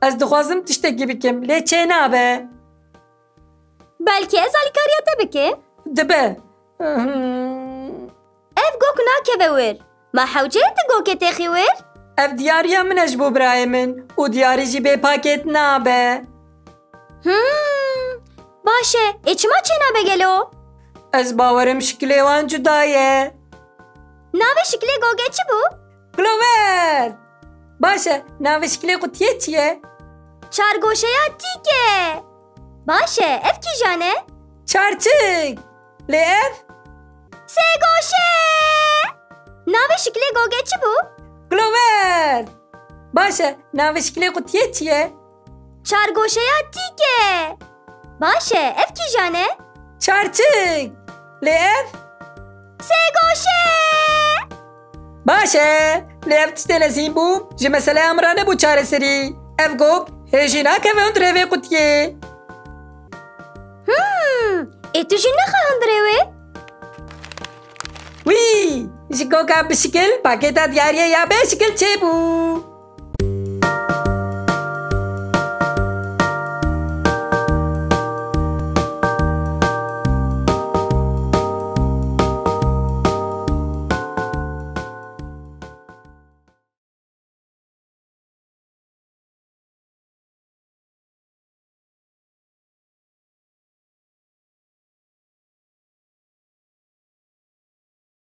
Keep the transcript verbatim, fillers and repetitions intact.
Ez dixwazim tiştekî bikim, lê çênabe. Belkî ez alîkariya te bikim? Dibe. Ev gok nakeve wir. Ma hewce ye tu gokê têxî wir? Ev diyariya min e ji bo birayê min û diyarî jî bê pakêt nabe. Hmm, baş e. Ê çima çênabe gelo? Ez bawerim şikilê wan cuda ye. Navê şikilê gogê çi bû? Glover! Baş e, navê şikilê qutiyê çi ye? Çargoşeya tîk e. Baş e, ev kîjan e? Çarçik! Lê ev? Sêgoşe! Navê şikilê gogê çi bû? Glover! Baş e, navê şikilê qutiyê çi ye? Çargoşeya tîk e. Baş e, ev kîjan e? Çarçik! Lê ev? Sêgoşe! Baş e, lê ev tiştê lezîn bû, ji meseleya min re nebû çareserî. Ev gok hê jî nakeve hundirê vê qutiyê. Hmm, ê tu jî nexe hundirê wê? Wî, ji goka bi şikil pakêta diyariyê ya bê şikil çêbû.